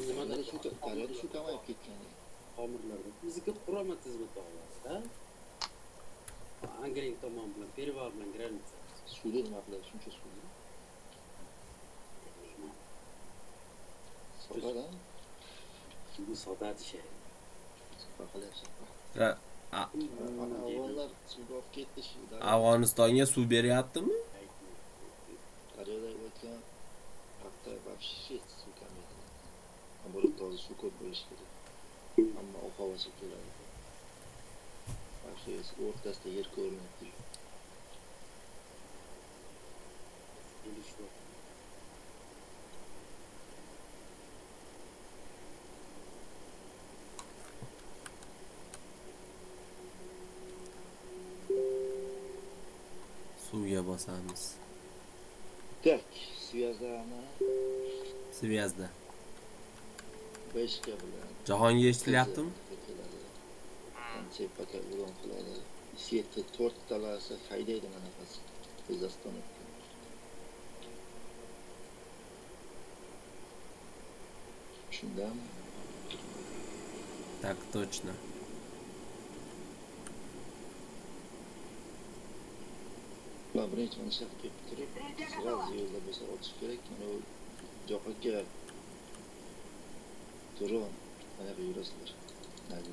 Nimada Daryoda suv kamayib ketgan. Qomirlarda. Bizniki qurama tizma tog'larda. Angren tomon bilan, Perival bilan граница. Suvda nima qiladi shuncha suvni? Bilmayman. Sotadi. Bu sotadi shay. Sotma qilyapsiz. A- Afg'onlar suvga olib ketdi shu. Afg'onistonga suv beryaptimi? Daryoda o'tgan hafta вообще suv kamaydi. Наоборот, hozir suv ko'p bo'lishi kerak. Ammo ob-havosi keladi. Вообще o'rtasida yer ko'rinmayapti. Kelish yo'q. Suvga bosamiz. Так, связani Связda. Beshka bilan Jahonga eshitilyaptimi? keladi. Konsept пока урон qiladi. Yetti to'rttalasi haydaydi manaqasi. Без остановки. Tushundimi? Так точно. Ular birinchi mana shu yoqqa kelib turib, сразу yo'lda bo'lsa otish kerak. Mana u yoqqa Turon, mana yoqqa yurasizlar. Nagi.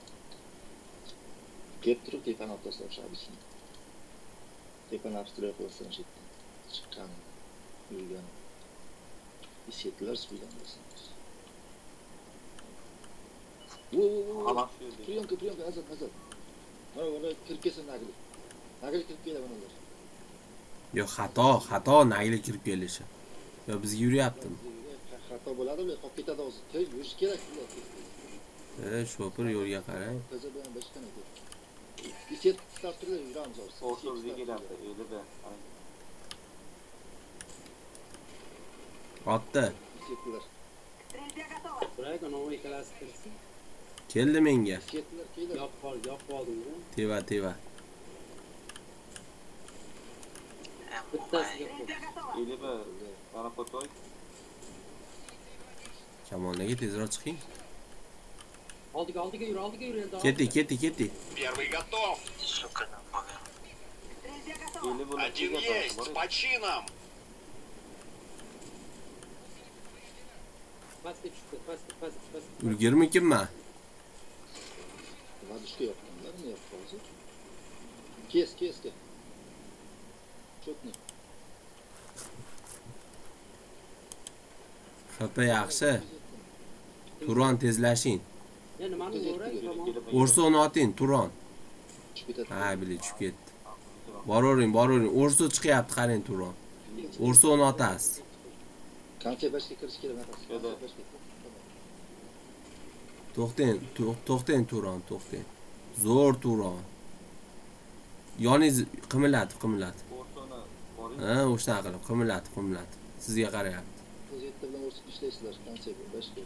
Kelib turib tepani olib tashlab обычно. Tepani обстрел qilasan o'sha yerdan. Chiqqanini, yurgani. Setlar suvdan bosamiz. Wo, wo, wo, wo. Hammasi shu yerda. Приемка, приемка, назад, назад. Mana ular kirib kelsin nagli. Nagli kirib keladi mana ular. Yo'q, xato, xato nagli kirib kelishi. Yo bizga yuryaptimi? Xato bo'ladi, ular qolib ketadi hozir. Tez yurish kerak ular. Tez, tez. E, shopir yo'lga qarang. PZ bilan boshqa aka. Set start turlar yuramiz hozir. Orta bizga kelyapti. Elida. Otdi. Setlar. Bırak anavi ikkalasi kirsin. Keldi menga. Setlar keladi. Yopib qol, yopib oldim-da. Teva, teva. Bittasiga qo'y. Elida. Mana qo'toy. Kamol aka tezroq chiqing. Oldiga, oldiga yur, oldiga yur endi. Ketdik, ketdik, ketdik. Первый готов. Сука, напомнил. Eli bular Один есть. С почином. Pastga tushdi, pastga, pastga, pastga. Ulgurmikinman? Ладушка yoqqanlar, nima yoqdi hozir? Kes, kes, kes. Cho'tni. HP yaxshi. Turon tezlashing. Ya nimani o'ray tomon. O'rsoni oting, Turon. Tushib ketadi. Ha, bili tushib ketdi. Boravering, boravering. O'rso chiqyapti, qarang Turon. O'rsoni otasiz. Konsept bashga kirish kerak nafas. Yo'q. To'xtang, to'xtang Turon, to'xtang. Zo'r Turon. Yoningiz qimillatib, qimillatib. O'rtani boring. Ha, o'shanaqa qilib, qimillatib, qimillatib. Sizga qarayapti. Yetti bilan o'rsib ishlaysizlar, konsept bashga.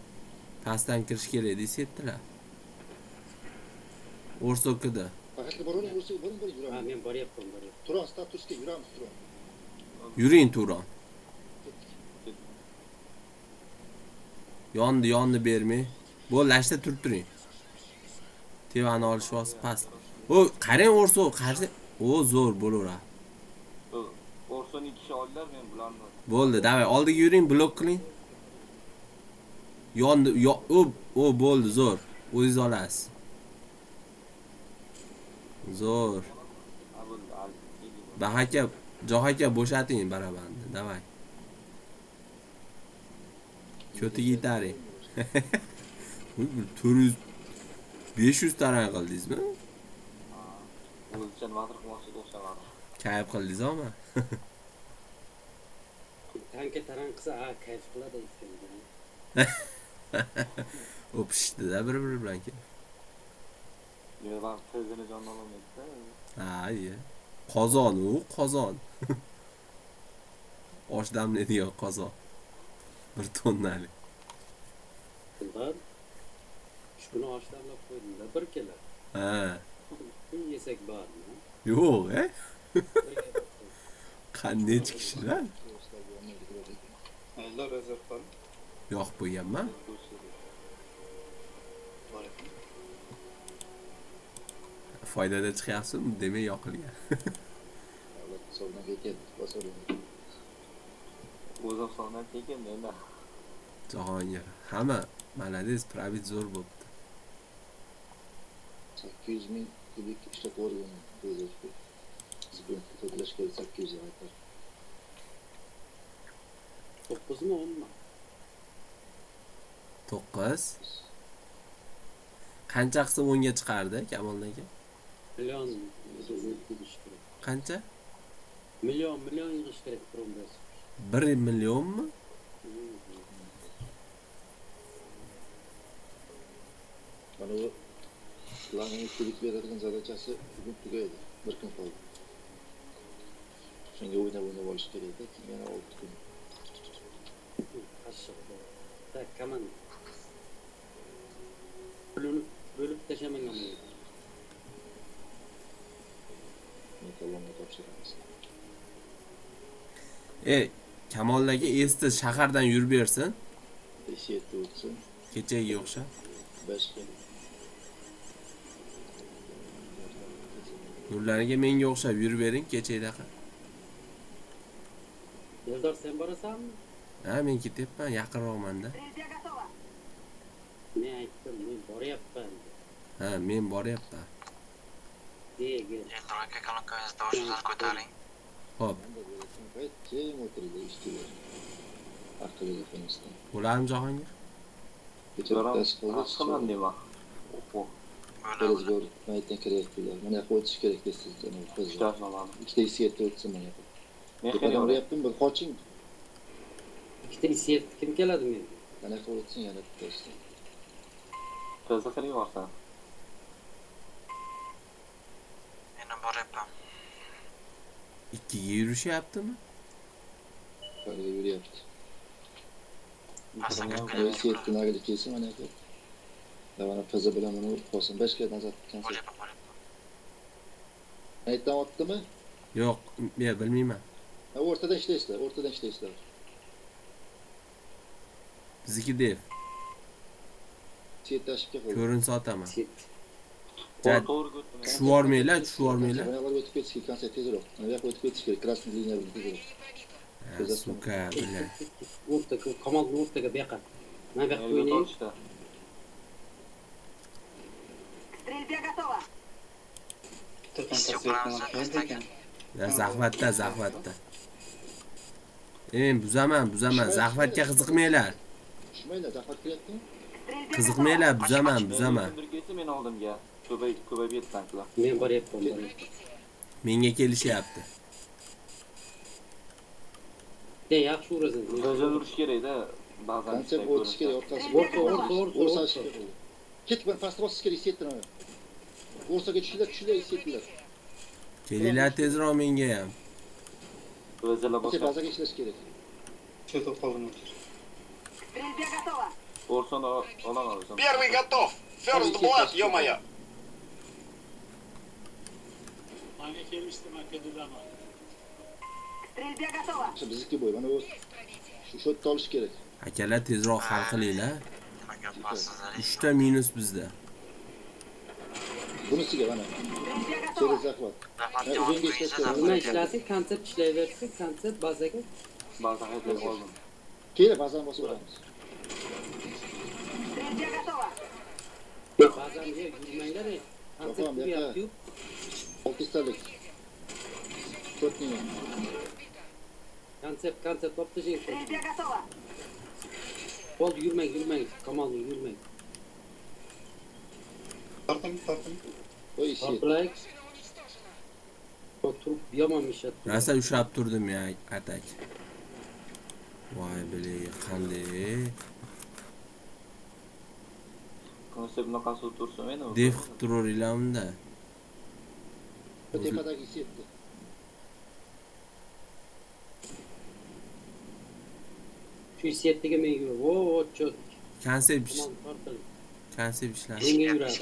Pastdan kirish kerak deyishyaptilar. O'rsokida. Faqat boravering, o'rsib boring, boring Ha, yuramiz. men boryapman, boryapman. Turon statusga yuramiz, Turon. Yuring Turon. Ketdik. Yondi, yondi bermang. Bo'ldi, ashta turib turing. Tevani olish vosita past. O, qarang O'rso, qarang. O, zo'r bo'laveradi. O'rsoni ikki kishi oldilar, men bularni. Bo'ldi, davay, oldiga yuring, blok qiling. Yondi, yo, o, o bo'ldi, zo'r. O'zingiz olasiz. Zo'r. Ha, bo'ldi. Al. Bahaka, Johaka aka bo'shating barabanni, davay. Ko'tiga itaring. Uy, bu 400 500 tarang qildingizmi? O'zicha nimadir qilmoqchi o'xshamadi. Kayf qildingizmi? Tanka tarang qilsa, ha, kayf qiladi aytganda. O'pishdi-da bir-biri bilan keyin. Yo'q, tezini jondan olmaydi-da. Ha, iya. Qozon u, qozon. Osh damlaydigan qozon. 1 tonnalik. Ular shu kuni osh damlab qo'ydim-da, bir kilo. Ha. Kun yesak bormi? Yo'q, e? Bir kilo. Necha kishilar? O'rslar olmaydi, kiradi. Eldor rezerv bor. Yoqib qo'yganman. Foydada chiqyapsizmi? Demak yoqilgan. Davlat hisobidan ketyapti, bosib. O'zim hisobdan tekin endi. Jahongir. Hamma молодец, пробит zo'r bo'pti. 800 ming kubik ishlab yuborgan rezervga. To'plash kerak 800 ga qaytar. 9 mi 10 mi? 9. Qancha qilsa 10 ga chiqardi Kamoldan aka? Million yig'ish kerak. Qancha? Million, million yig'ish kerak promrez. 1 millionmi? Mana bu planning kubik beradigan задача si bugun tugaydi. Bir kun qoldi. Shunga o'ynab o'ynab olish kerak-da, keyin yana 6 kun. Qashshiq. Так, komanda. Pulini bo'lib tashlamagan bo'ladi. Metallomga topshiramiz. Kamol aka esda shahardan yurib bersin. 5-7 o'tsin. Kechagiga o'xshab. 5 ga. Nurlan aka menga o'xshab yurib bering kechagidaqa. Eldor, sen borasanmi? Ha, men ketyapman, yaqinroqmanda. Men aytdim, men boryapman. Ha, men boryapman. Degin. Eldor aka, kolonkangizni tovushini ko'taring. Xo'p, Payt jim o'tirdi ishchilar. Aqliga qo'ymasdan. bo'ladimi Jahongir? Kecha bittasi qoldi. Chiqaman deyman. Oho. Bo'ladi. Razbor maytdan kiryaptilar. Mana yoqqa o'tish kerak tez-tez. Uchtasini olaman. Ikkita IC7 o'tsin mana yoqqa. Men Tepadan qilib uryaptim, bir qoching. Ikkita IC7 kim keladi menga? Mana yoqqa o'tsin yana bittasi. Tezda qilib yuborsan. Men ham boryapman. Ikkiga yurishyaptimi? Yuqoriga yuryapti. Pastdan kirib kelyapti. IC7 nariga kelsin mana yoqqa. Va mana PZ bilan buni urib qolsin. 5 ga nazar tutgan. Boryapman, boryapman. Maytdan otdimi? Yo'q, men bilmayman. Ha, o'rtadan ishlaysizlar, o'rtadan ishlaysizlar. Bizniki def. Chet tashibga qo'ydi. Ko'rinsa otaman. Set. To'g'ri o'tdim. Tushib yubormanglar, tushib yubormanglar. Mana yoqqa o'tib ketish kerak, konsert tezroq. Mana bu yoqqa o'tib ketish kerak, красный liniya bilan tezroq. Ha, сука, бля. O'rtaga, Kamolni o'rtaga bu yoqqa. Mana bu yoqqa Yerga o'ynang. tortishdi. Ish yo'qlarimiz pastdan Ya, Захват da, захват da. Men buzaman, buzaman. Захват ga qiziqmanglar. Tushmanglar, захват kiryaptimi? Qiziqmanglar, buzaman, buzaman. Kimdir kelsa meni oldimga. Ko'payib ko'payib ketdi tanklar. Men boryapman, boryapman. Menga kelishyapti. Sen yaxshi urasan. Rejal urish kerak-da. Ba'zan Konsert o'tish kerak, orqasi. O'rta, o'rta, o'rta, O'rsa o'rta. Ketib, mana pastga bosish kerak, IC7 mana. O'rsaga tushinglar, tushinglar, IC7lar. Kelinglar tezroq menga ham. Rejalar Konsert bosgan. bazaga ishlash kerak. O'rsani olaman o'zim. Первый готов! First blood, ё-моё! Manga kelishdi, Makedoniyada. Shu bizniki bo'y, mana bu shu yerda olish kerak. Akalar tezroq hal qilinglar. Nima gap borsizlar? 3 ta minus bizda. Bunisiga mana. Через захват. Захват Ha, ga uzunga olib ishlash qo'yinglar, kerak. захват Nima ga. ishlasin, konsert ishlayversin, konsert bazaga. Ba'zan haytlab qoldim. Keyin bazani bosib o'tamiz. Ba'zan yurmanglar, ey. Konsert Yo'q, bu yoqqa. yurayapti-yu. 6 talik. To'rtning. Konsert, konsert olib tashlang. Bo'ldi, yurmang, yurmang. Kamolni yurmang. Voy IC7. Tortilaylik. Turib yomon mishat. Rosa ushlab turdim ya, atak. Voy бля, qanday? Konsert bunaqasi tursa meni. Def qilib turaveringlar unda. Tepadagi IC7. Shu settiga men yur. O, o, cho't. Konsert Kamol tortiling. konsert ishladi. Menga yuradi.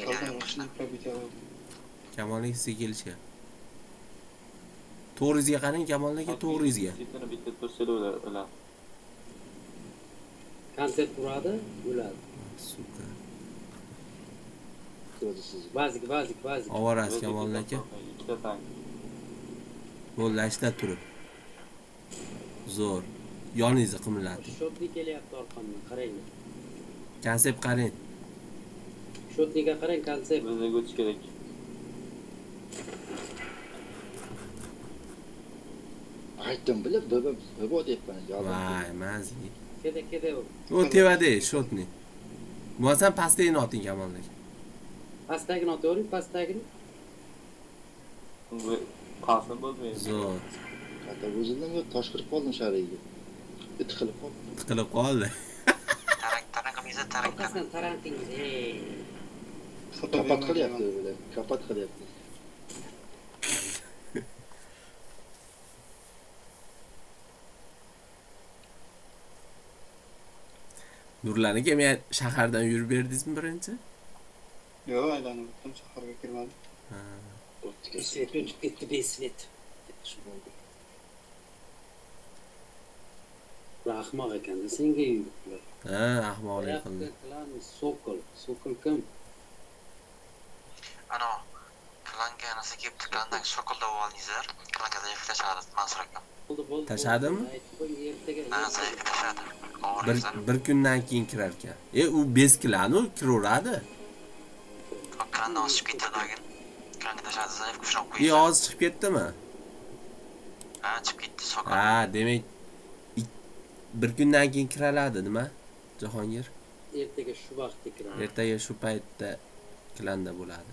Kamol aka sizga kelishyapti. To'g'ringizga qarang, Kamol aka, to'g'ringizga. Chetini bitta tursanglar o'ladi. Konsert uradi, o'ladi. Сука. O'zi sizni. Vazik, vazik, vazik. Ovorasi Kamoljon aka. Ikkita tank. Bo'ldi, ishlab turib. Zo'r. Yoningizni qimillating. Shotni kelyapti orqamdan, qarang. Konsept qarang. Shotniga qarang, konsept. Bizga o'tish kerak. Aytdim bilib, baba baba deyapman. Voy, mazi. Keta, keta u. U tevada, shotni. Bo'lmasam pastdagini oting Kamoljon aka. Pastdagini otavering, pastdagini. Bu pasim bo'lmaydi. Zo'r. Hatto o'zimdan yo'q, toshqirib qoldim shariga. Tiqilib qoldim. Tiqilib qoldi. Tarang tarang qilmaysiz, tarang tarang. Orqasidan tarantingiz. Ey. Kapat qilyapti o'yla. Kapat qilyapti. Nurlan aka, men shahardan yurib berdingizmi birinchi? Yo'q, aylanib o'tdim, shaharga kirmadim. Ha. Svet o'chib ketdi, besvet. Yaxshi bo'ldi. Ular ahmoq ekanda, senga yuribdilar. Ha, ahmoqlik qildi. Klan Sokol. Sokol kim? Ano, klanga narsa kelibdi, klandan Sokolda olingizlar. Klanga zaifga tashladi Mansur aka. Bo'ldi, bo'ldi. Tashladimi? Aytib qo'y, ertaga. Ha, zaifga tashladi. Bir bir kundan keyin kirar ekan. U 5 klan u kiraveradi. Klandan oshib ketdi dagin. Klanga tashladi, zaif kuchroq qo'ydi. Hozir chiqib ketdimi? Ha, chiqib ketdi Sokol. Ha, demak bir kundan keyin kiraladi, nima? Jahongir. Ertaga shu vaqtda kiradi. Ertaga shu paytda klanda bo'ladi.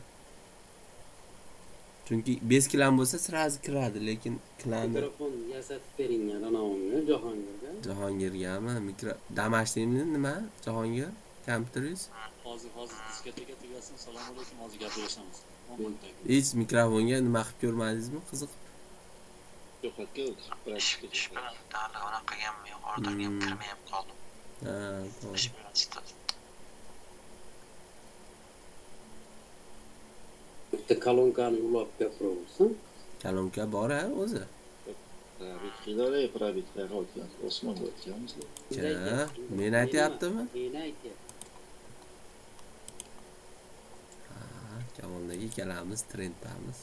Chunki 5 klan bo'lsa sразу kiradi, lekin klanni Mikrofon yasatib beringlar ana unga Jahongirga. Jahongirgami? Mikro damashdingmi nima? Jahongir, kompyuteringiz? Hozir hozir diskoteka tugasin. Assalomu alaykum, hozir gaplashamiz. 10 minutdan. Hech mikrofonga nima qilib ko'rmadingizmi? Qiziq. Yo'qotga o'tib, Ish bilan hali unaqa qilganmi yo'q, orderga ham kirmay ham qoldim. Ha, to'g'ri. Ish bilan chiqdi. Bitta kolonkani ulab gapiraversin. Kolonka bor ha o'zi. Probit qilare, probit qayerga o'tgan? Osmonga o'tganmizlar. Ha, men aytyaptimi? Meni aytyapti. Ha, Kamoldan ikkalamiz trenddamiz.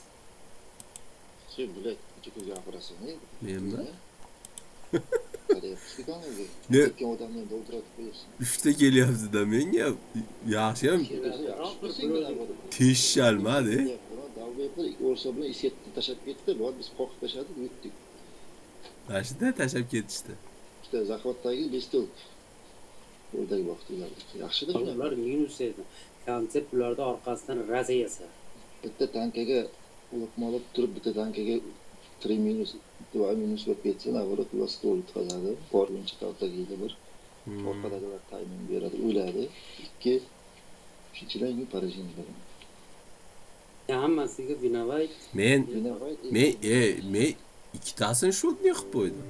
Sen bular necha kun gapirasan, ey? Menmi? Qarayapsiz-ku, Ne? Ketgan odamni ham to'ldiratib qo'yapsan. 3ta kelyapti-da menga. Yaxshi ham teshishalmadi. Davlat o'rsa bilan isetni tashlab ketdi, bor biz qoqib tashladik, yutdik. Mana shunda tashlab ketishdi. Ikkita захватdagi bestel. O'rdagi vaqtlar. Yaxshi-da shunaqa. Ular minus edi. Konsept ularda orqasidan raza yasar. Bitta tankaga ulib olib turib, bitta tankaga 3 minus, 2 minus bo'lib ketsa, наоборот, ular stol yutqazadi. Borguncha kaltagiydi bir. Orqadagilar tayming beradi, o'ladi. 2 uchinchidan keyin поражение beradi. Hammasiga виноват. Men men ikkitasini shotni qilib qo'ydim.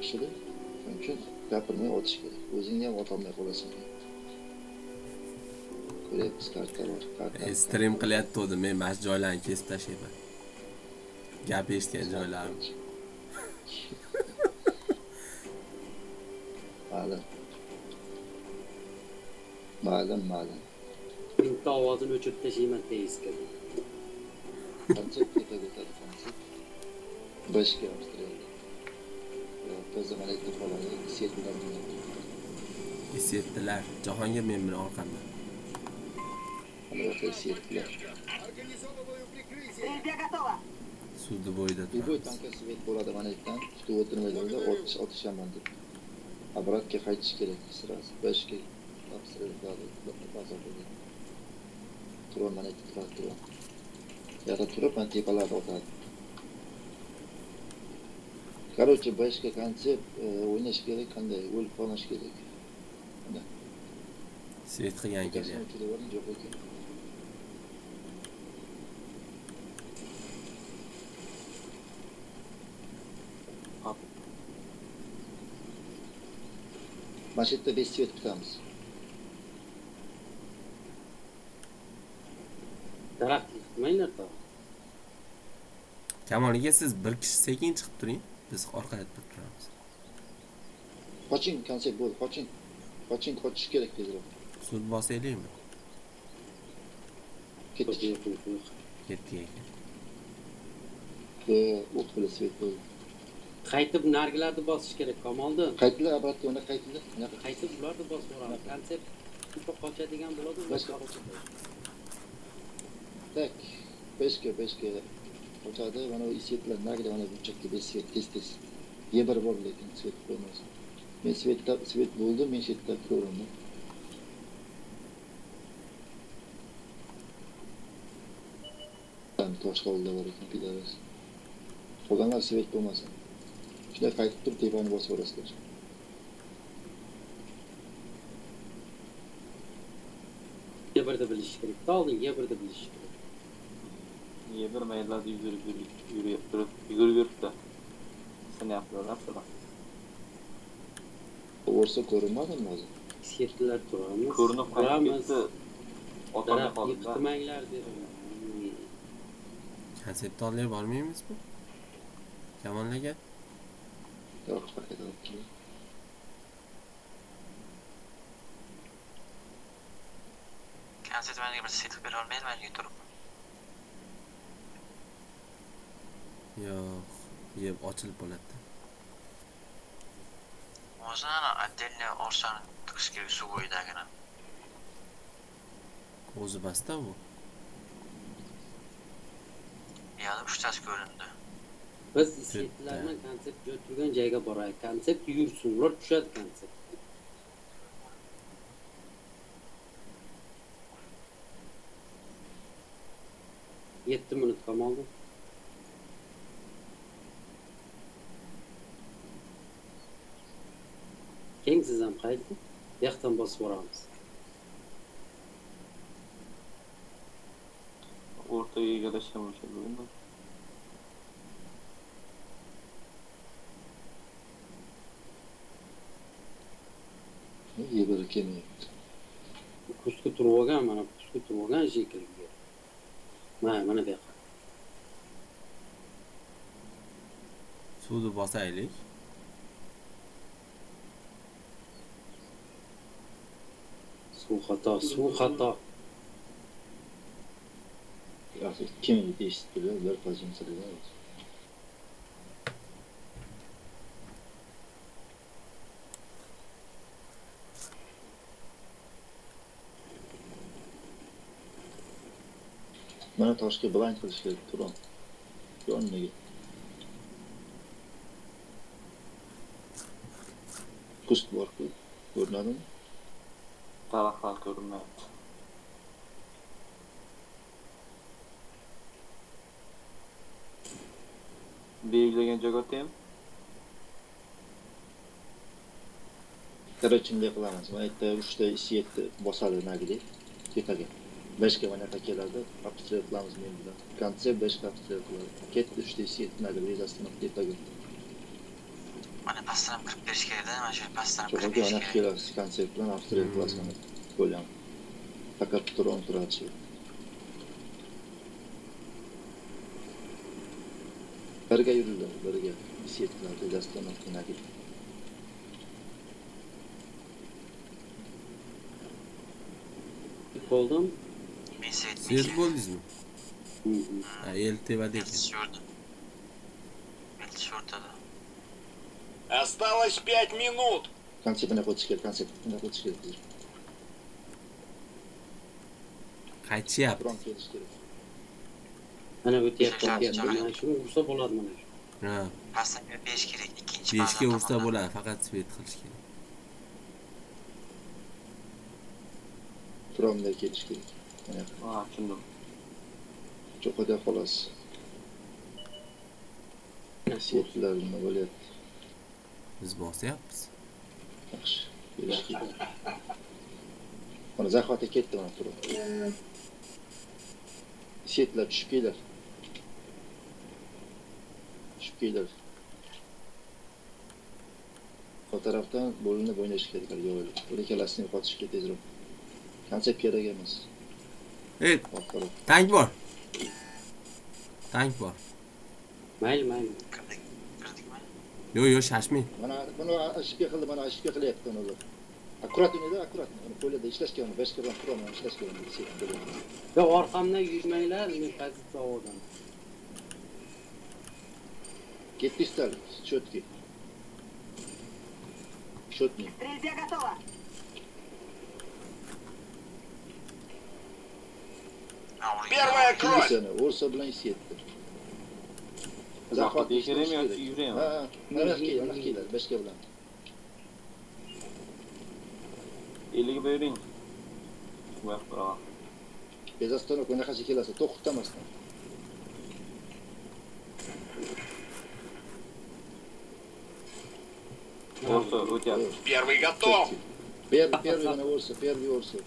Shuni shuning uchun gapirmay otish kerak. O'zingni ham otolmay qolasan. Ko'ryapmiz, karta bor, karta. Stream qilyapti, men mana shu joylarni kesib tashlayman. Gap eshitgan joylarim. Ma'lum. Ma'lum, ma'lum. Bitta ovozini o'chirib tashlayman tezga. Konsept tepaga o'tadi, konsept. Beshga Avstraliyada. Toza mana aytib qoladi, setlar bilan. Setdilar. Jahongir men bilan orqamda. Ana setdilar. Suvni bo'yida Любой turamiz. tanka svet bo'ladi mana yerdan, kutib o'tirmaydi, otish otishaman deb. Обратga qaytish kerak sразу. Beshga обстрел qiladi, baza bo'ladi. Turib mana yerda turadi, turib. Yoqda turib, mana tepalarda otadi. Короче, beshga konsept o'ynash kerak, qanday o'lib qolmash kerak. Mana. Svet qilgan kerak. Yo'q ekan. Mana shu yerda 5 svet kutamiz. Daraxt yiqitmanglar to. Kamol aka, siz bir kishi sekin chiqib turing, biz orqada turib turamiz. Qoching, konsept bo'ldi, qoching. Qoching, qochish kerak tezroq. Sud bosaylikmi? Ketdik. Yo'q. Ketdik aka. O't bilan svet bo'ldi. Qaytib nargilarni bosish kerak, Kamoldi. Qaytdilar, обратно uni qaytdilar. Qaytib ularni bosib yuboramiz. Konsept qochadigan bo'ladi, boshqa qochadi. Tak, 5ga qochadi. Mana bu svetlar nargida mana bu chekka 5 svet tez-tez. E1 bor, lekin svet qo'ymas. Men svetda svet bo'ldi, men svetda ko'rindim. Toshlovda bor ekan, pidaras. Qolganlar svet bo'lmasin. Shunday qaytib turib tepani bosib yuborasizlar. E1'da bilish kerak. Oldin E1'da bilish kerak. E1 maylarda yugurib yuribdi. Sinyaptilar narsalar. O'rsa ko'rinmadimi hozir? Svetlar turamiz. Ko'rinib turamiz. Otolmay qoldi. Yiqitmanglar dedim. Konsept olmay bormaymizmi? Kamol aka? Yo'q, paket olib keling. Konsept menga bir set bera olmaydi, menga turib. Yo'q, yeb ochilib bo'ladi. Можно ana отдельно orsani tiqish kerak suv bo'yidagini. O'zi basta u. Yana uchtasi ko'rindi. Biz setlarni konsept joy turgan joyga boraylik. Konsept yursin, ular tushadi konsept. Yetti minut qoldi. Keyin siz ham qaytib, bu yoqdan bosib boramiz. O'rtaga egallashgan bo'lsa bugun. E1 kelmayapti. Kustga turib olgan, mana kustga turib olgan shekilli. Mana bu yoqqa. Suvni bosaylik. Suv xato, suv xato. Kim eshitib bir pozitsiya. Mana toshga blind qilish kerak, Turon. Yoniga. Kust bor-ku, ko'rinadimi? Daraxtlar ko'rinmayapti. Belgilagan joyga o'taymi? Короче, bunday qilamiz. Mana yerda 3 ta 7 bosadi nagidek tepaga. 5 ga mana keladi, обстрел qilamiz men bilan. Konsept 5 ga обстрел qiladi. Ketdi 3 ta 7 nagidek rezasini tepaga. Mana pastdan ham kirib berish kerak-da, mana shu pastdan ham kirib berish kerak. Kelasiz konsept bilan обстрел qilasiz mana. Qo'yam. Faqat Turon turadi. Birga yuringlar, birga. 7 rezasini nagidek. Bo'ldim. Siz bo'ldingizmi? Ha, el tevada ekan. Elchi o'rtada. Осталось 5 минут. Konsertini qo'yish kerak, konsertini qo'yish kerak. Qaytishyapti. Turon kelish kerak. Mana o'tyapti. Mana shuni ursa bo'ladi mana shu. Ha. Pastdan 5 kerak, ikkinchi 5 ga ursa bo'ladi, faqat svet qilish kerak. Turonda kelish kerak. Ha, tushundim. Cho'qida xolos. Setlar nima bo'lyapti? Biz bosyapmiz. Yaxshi, kelish kerak. Mana zaxvati ketdi mana Turon. Setlar tushib kelar. Tushib kelar. O tarafdan bo'linib o'ynash kerak, yo'q. Bir ikkalasini yo'qotish kerak tezroq. Konsept kerak emas. Ey, tank bor. Tank bor. Mayli, mayli. Kirdikmi? Yo'q, yo'q, shashmang. Mana buni ashibga qildi, mana ashibga qilyapti uni. Akkurat o'ynaydi, akkurat. Uni qo'lida ishlash kerak, 5 bilan turaman, ishlash kerak. Yo, orqamdan yurmanglar, men pozitsiya oldim. Ketdi stal, четкий. Четный. Стрельбе готова. Первая кровь. O'rsa bilan yetdi. Захват kerakmi yoki yuraymi? Ha, mana keladi, 5 bilan. 50 ga bering. Bu yoq biroq. Без остановки bunaqasi kelasa, to'xtamasdan. O'rsa o'tyapti. Первый готов. Первый mana o'rsa, первый o'rsa.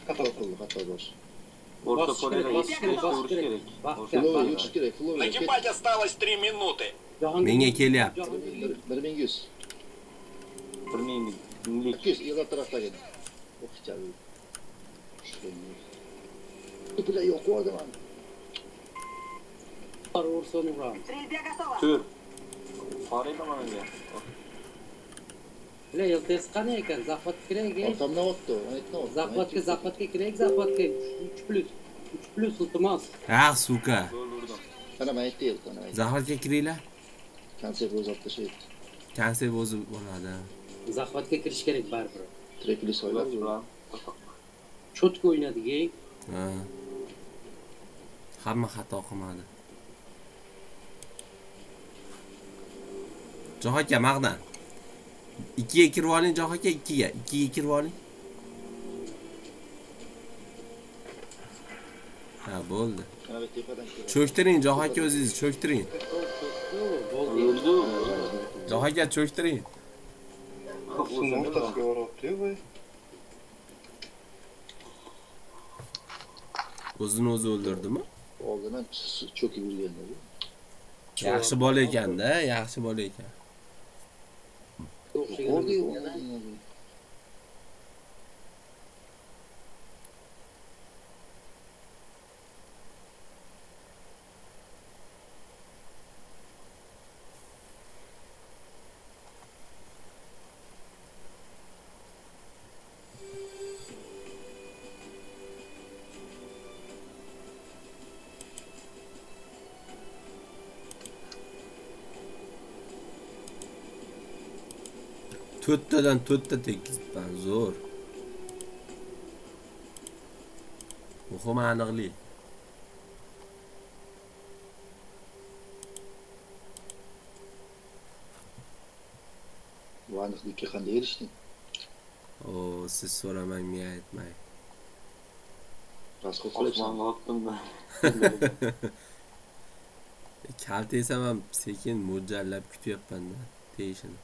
Xato qildi, xato bosh. O'rsa qo'lida yurish kerak. Flow yurish kerak, flow. Нагибать осталось 3 минуты. Menga kelyapti. 1100. 1000. 200 yig'lar tarafdagi. O'qitadi. Bular yo'q qo'ydim. O'rsani uramiz. Стрельбе готова. Tur. Qaraydi mana. Bular LTS qani ekan? Захват kerak. Orqamdan otdi, aytdim. Захватga, захватga kerak, захватga 3+. 3+ iltimos. Ah, сука. Mana men aytdim, mana. Захватga kiringlar. Konsert o'zi olib tashlaydi. Konsert o'zi bo'ladi. Захватga kirish kerak baribir. 3 plus o'ylar. Cho'tka o'ynadik. Ha. Hamma xato qilmadi. Johon aka, mag'dan. 2 ga kirib oling, Johon aka, 2ga. 2ga kirib oling. Ha, bo'ldi. Cho'ktiring, Johon aka, o'zingiz cho'ktiring. Johon aka, cho'ktiring. O'rtasiga boryapti-yu bu. O'zini o'zi o'ldirdimi? Oldindan cho'kib yurganda bu. Yaxshi bola ekanda, yaxshi bola ekan. To'rttadan to'rtta tekkizibman, zo'r. Muhimi aniqlik. Bu aniqlikka qanday erishding? O, siz so'ramang, men aytmay. Rasxod qilyapsan. Osmonga otdim-da. Kalta yesam ham sekin mo'ljallab kutyapman-da tegishini.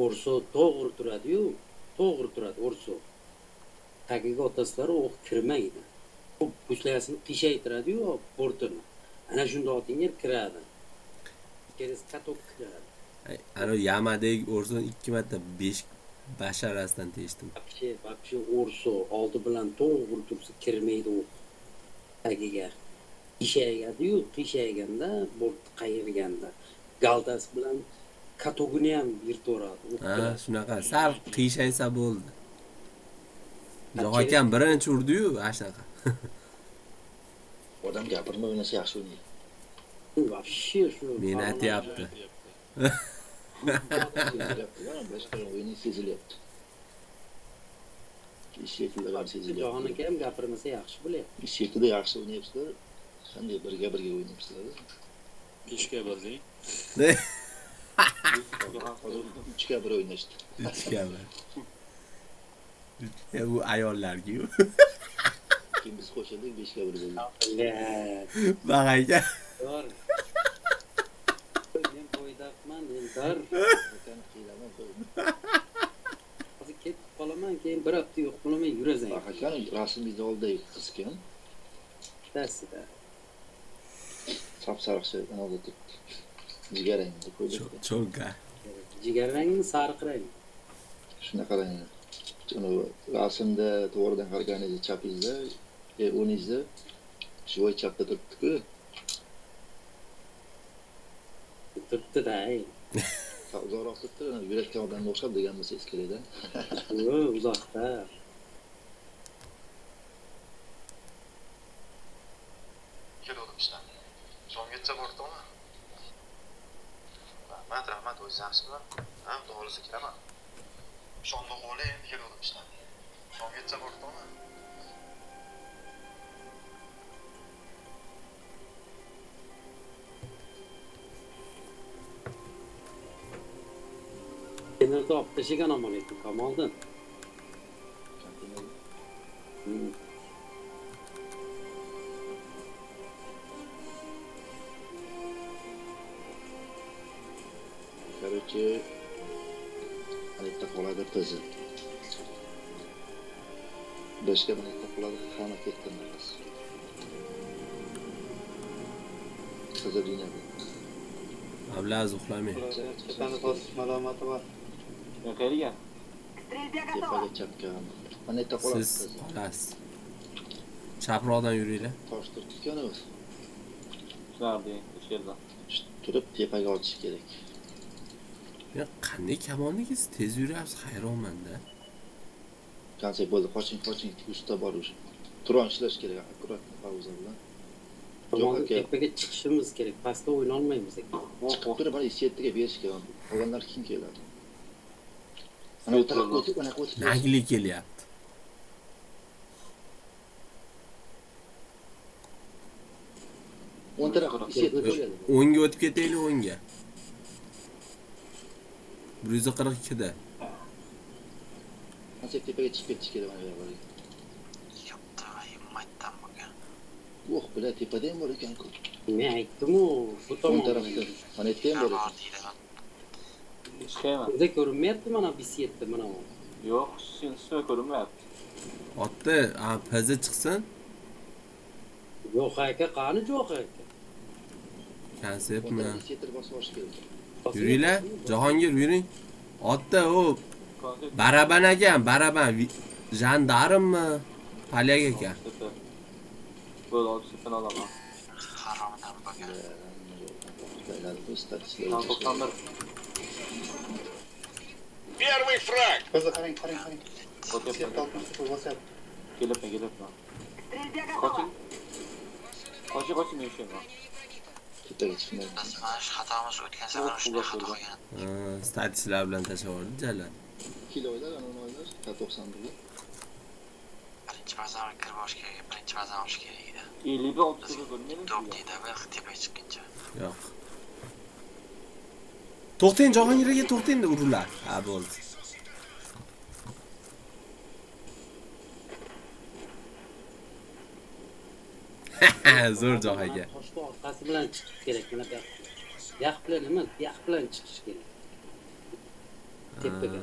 O'rso to'g'ri turadi-yu, to'g'ri turadi o'rso. Tagiga otasizlar o'q kirmaydi. U pushlayasini qiyshaytiradi-yu bortini. Ana shunda otinglar kiradi. Ikkalasi katok kiradi. Ana yamadagi o'rsoni 2 marta 5 basharasidan teshdim. Вообще o'rso oldi bilan to'g'ri tursa kirmaydi o'q. Tagiga qiyshayadi-yu, qiyshayganda bort qayirganda galdasi bilan katogini ham yirtaveradi. Ha, shunaqa sal qiyshaysa bo'ldi. Johon akam birinchi urdi-yu, ana shunaqa. Odam gapirmay o'ynasa yaxshi o'ynaydi. Вообще shu. Meni aytyapti. Boshqa o'yini sezilyapti. Ishlar ham sezilyapti. Johon aka ham gapirmasa yaxshi bo'lyapti. Ishda yaxshi o'ynayapsizlar. Qanday birga birga o'ynayapsizlar? 5 ga 1 deng. 3 ga 1 o'ynashdi. 3 ga 1. 3 bu ayollarga-yu. Keyin biz qo'shildik 5 ga 1 bo'ldi. Baq aka. Men bo'ydaqman, Eldor. Hozir ketib qolaman, keyin bir hafta yo'q bo'laman, yurasan. Baq aka, rasmingizni oldidagi qiz kim? Dasida. Sap-sariqcha oldi turibdi. Jigarrangni qo'ydik. Cho'lka. Jigarrangmi, sariq rang? Shunaqa rang. Uni rasmda to'g'ridan qaraganingizda chapingizda, o'ngingizda Живой chapda turibdi-ku. Turibdi-da. Uzoqroq turibdi, yurayotgan odamga o'xshab degan bo'lsangiz kerak-da. Yo'q, uzoqda. Keldim ishdan. Shomgacha bordimi? Rahmat, rahmat, o'zingiz yaxshimisiz? Ha, xudo xolasa kiraman. Shomda o'g'li endi keldim ishdan. Shomgacha bordimi? Konteynerda olib tashlagan ammo lekin Kamoldan. Короче, mana qoladi qizi. Beshga mana qoladi, hamma ketdi narsa. Qizi dinadi. Ablaz uxlamang. Tepani bosish malomati bor. Qayerga? Tepaga chapga. Mana yerda qoladi. Siz qolasiz. Chaproqdan yuringlar. Tosh turtgan o'zi. Tushunarli, o'sha yerda. Turib tepaga otish kerak. Men qanday kamolniki tez yuryapsiz, hayronman-da. Konsert bo'ldi, qoching, qoching, usta bor o'sha. Turon ishlash kerak, akkuratно pauza bilan. Yo'q, tepaga chiqishimiz kerak, pastda o'yna olmaymiz ekan. Chiqib turib, mana 7 ga berish kerak. Qolganlar keyin keladi. Ana u tarafga o'tib, ana o'tib. Nagli kelyapti. O'ng taraf 7 bo'ladi. O'ngga o'tib ketaylik, o'ngga. 142 da. Konsert tepaga chiqib ketish kerak mana bu yerga. Yo'q, maytdan bo'lgan. Yo'q, bular tepada ham bor ekan-ku. Men aytdim-u, bu tomon tarafda. Mana yerda ham bor ekan. Chiqayman. Bizda ko'rinmayapti mana 7 mana bu. Yo'q, shunisi ko'rinmayapti. Otdi, a PZ chiqsin. Yo'q aka, qani yo'q aka. Konsertmi? 7 bosib olish kerak. Yuringlar, Jahongir yuring. Otda u baraban ekan, baraban. Jandarmmi? Polyak ekan. Bo'ldi, olib olaman. Haromdan bo'lgan. Первый фраг. Ko'zi qarang, qarang, qarang. Kelibman, kelibman. Qoching. Qoching, qoching, men ushlayman. Tepaga chiqmaydi. Biz mana shu xatomiz o'tgan safar shunday xato qilgan. Statislar bilan tashlab yubordi jalal. Kiloylar, ana o'ylar, 91 ga. Birinchi bazani kirib olish kerak, birinchi bazani olish kerak edi. 51 olti ko'rmaydi. To'p deydi, tepaga chiqquncha. Yo'q. To'xtang, Jahongir aka, to'xtang, urular. Ha, bo'ldi. Zo'r joh aka. Toshni orqasi bilan chiqish kerak, mana bu yoq. Yoq bilan emas, bu yoq bilan chiqish kerak. Tepaga.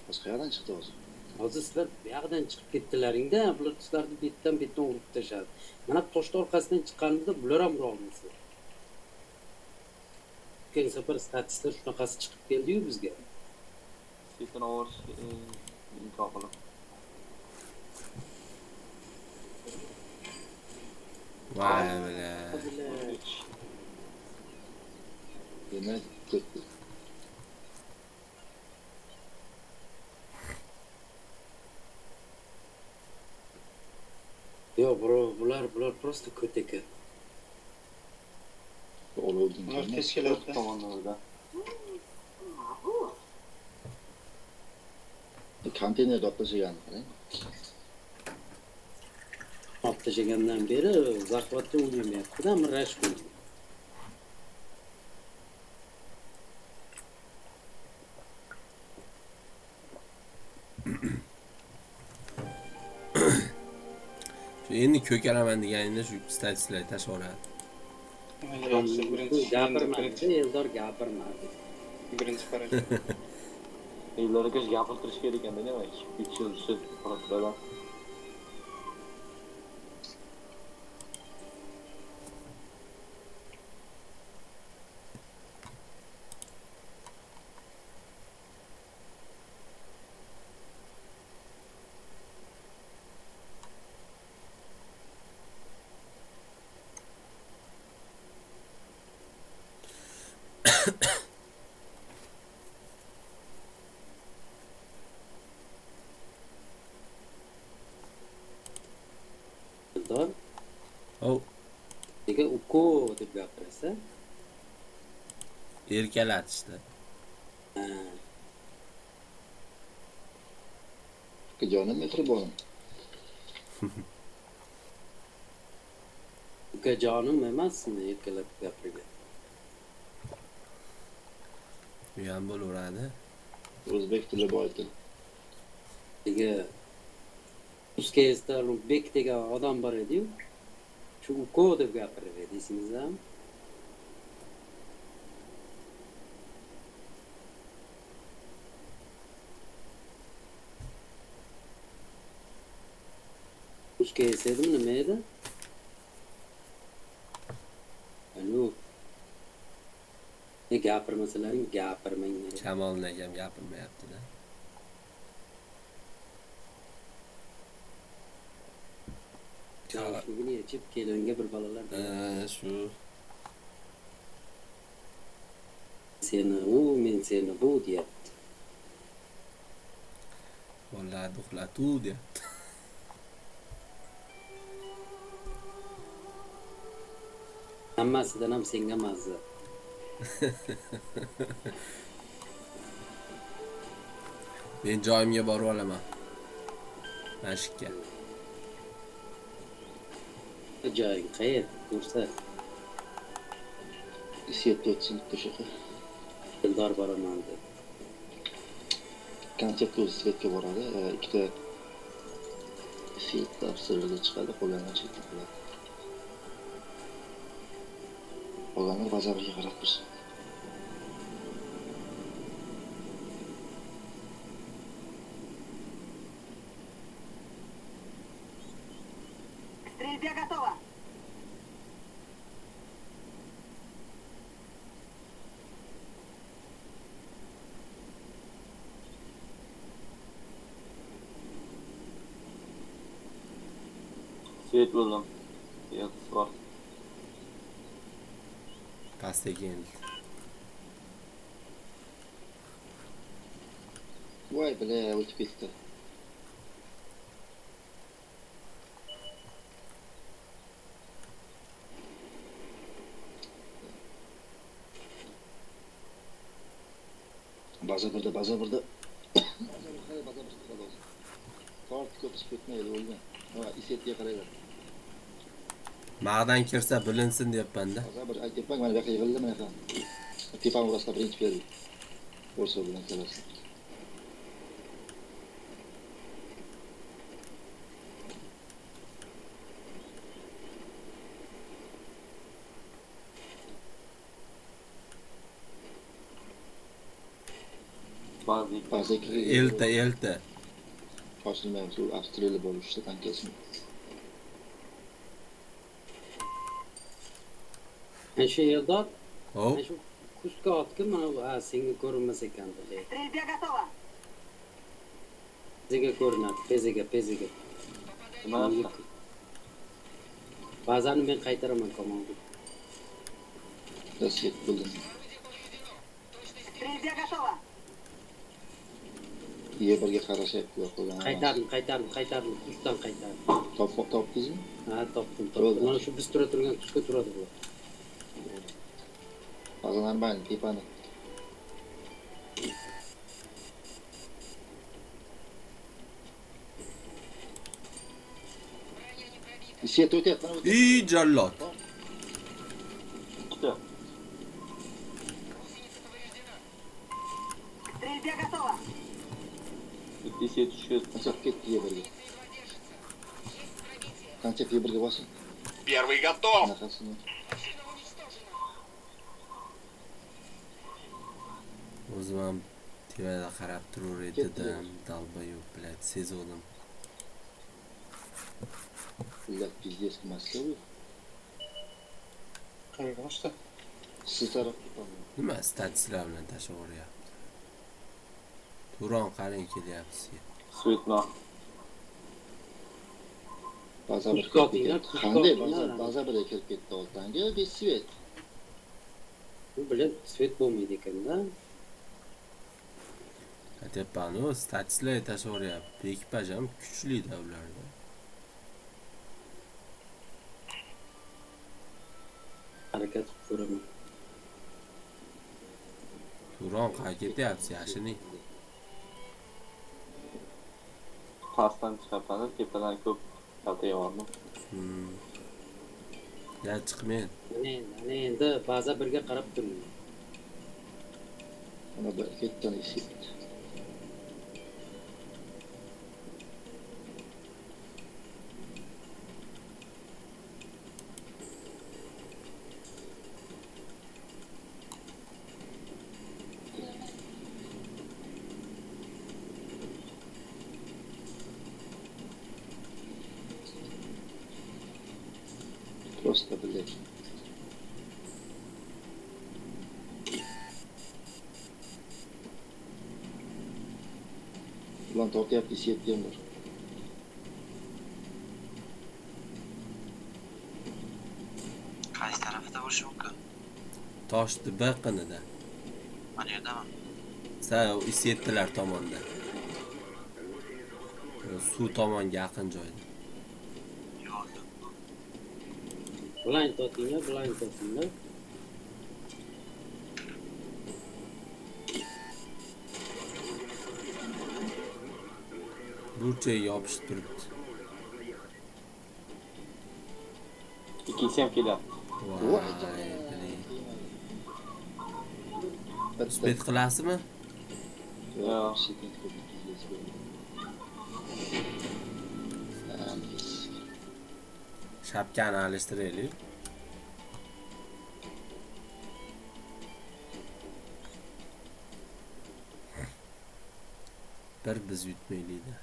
Boshqa yerdan chiqdi hozir. Hozir sizlar bu yoqdan chiqib ketdilaringda, bular sizlarni betdan-betdan urib tashladi. Mana toshni orqasidan chiqqanimizda bular ham ura olmaydi. O'tgan safar statistlar shunaqasi chiqib keldi-yu bizga. Sekin ovorish imkon qilib. Voy bala. Demak, ketdi. Yo'q, bro, bular просто ko't ekan. Ular tez keladi tomondan. Konteynerda olib tashlaganni qarang. Olib tashlagandan beri захватda o'ynamayapti-da, rash qo'ydi. Shu endi ko'karaman deganingda shu statistiklarni tashlab yuboradi. Gapirmadi, Eldor gapirmadi. Birinchi qarang. Eldor aka gapirtirish kerak ekanda, demak, 3 yil shu holatlardan. Eldor. Hov. Nega uko deb gapirasan? Erkalatishdi. Ha. Jonim mehribonim. Ukajonim emasmi erkalab gapirgan? U ham bo'laveradi. O'zbek tili boy til. Nega Uzkesda Bek degan odam bor edi-yu. Shu uko deb gapirar edi, esingizdami? Uzkes edimi, nima edi? Alo. Ne gapirmasalaring gapirmanglar. Kamolni akam gapirmayapti-da. Naushnikini yechib kelinga bir bolalar Shu seni u, men seni bu deyapti. Bolalarni uxlatuv deyapti. Hammasidan ham senga mazza. Men joyimga borib olaman. Mashqqa. Joying qayer? Ko'rsat. Siyatda o'tsin bitta shunaqa. Eldor boraman dedi. Konsert o'zi svetga boradi, ikkita svetda observerga chiqadi, qolganlar chetda qoladi. Qolganlar bazaga qarab tursin. К стрельбе готово. Svet bo'ldim. Yo'q, bor. Pastga keldi. Voy bila, o'tib ketdi. Baza birda, baza birda. Baza bir qarang, baza bir chiqadi hozir. Tort ko'p chiqib ketmaydi, o'lgan. Ha, isetga qaranglar. Mag'dan kirsa bilinsin deyapman-da. Baza bir aytyapman, mana bu yoqqa yig'ildi, mana bu yoqqa. Tepani urasizlar, birinchi berdi. O'rsa bilan kelasiz. Baza ikki. Elta, elta. Shoshilmaymiz, u Avstraliya bo'lib uchta tankasini. Ana shu Eldor, Hop. ana shu kustga otgin, mana bu, ha, senga ko'rinmas ekan dedi. К стрельбе готово. Peziga ko'rinadi, peziga, peziga. Nima narsa? Ba'zan men qaytaraman komolga. Svet bo'ldim. К стрельбе готово. E1ga qarashyapti, yo'q qolgan. Qaytardim, qaytardim, qaytardim, kustdan qaytardim. Topdingizmi? Ha, topdim, topdim. Mana shu biz tura turgan kustga turadi bular. Baza normal, tepani. Svet o'tyapti, mana o'tyapti. Ey jallod. Ikkita. К стрельбе готово. Bitta svet tushib ketdi. Konsert ketdi E1ga. Konsert E1ga bosing. Первый готов. Bunaqasini. O'zim ham tepada qarab turur edim, dalbayo'q, блядь, sezuvdim. Блядь, пиздец, Moskva. Qayerga boshda? Siz tarafga, по-моему. Nima statistiklar bilan tashlab yuboryapti. Turon qarang kelyapti sizga. Svetma. Baza bir Kustga otinglar, kustga Qanday otinglar. baza, baza birga kirib ketdi oltanga, без svet. Bu bilan svet bo'lmaydi ekanda. Aytyapman-u, statistiklar tashlab yuboryapti. Ekipaj ham kuchli-da ularda. Harakat qilib ko'raman. Turon qayerga ketyapsiz, yashining. Pastdan chiqaman, tepadan ko'p kalta yevordim. Ya chiqmang. Mana endi baza birga qarab turing. Mana bir ketdan eshik. Просто, блядь. Ulan tortyapti, yetgan bor. Qaysi tarafida bo'lishi mumkin? Toshni bir qinida. Mana yerdami? Sa is7lar tomonda. Suv tomonga yaqin joyda. Yo'q. Blind totinglar, blind totinglar. Burchak yopishib turibdi. Ikkinchisi ham kelyapti. Voy, Spet qilasizmi? Yo'q. Shapkani alishtiraylik. Bir biz yutmaylik-da.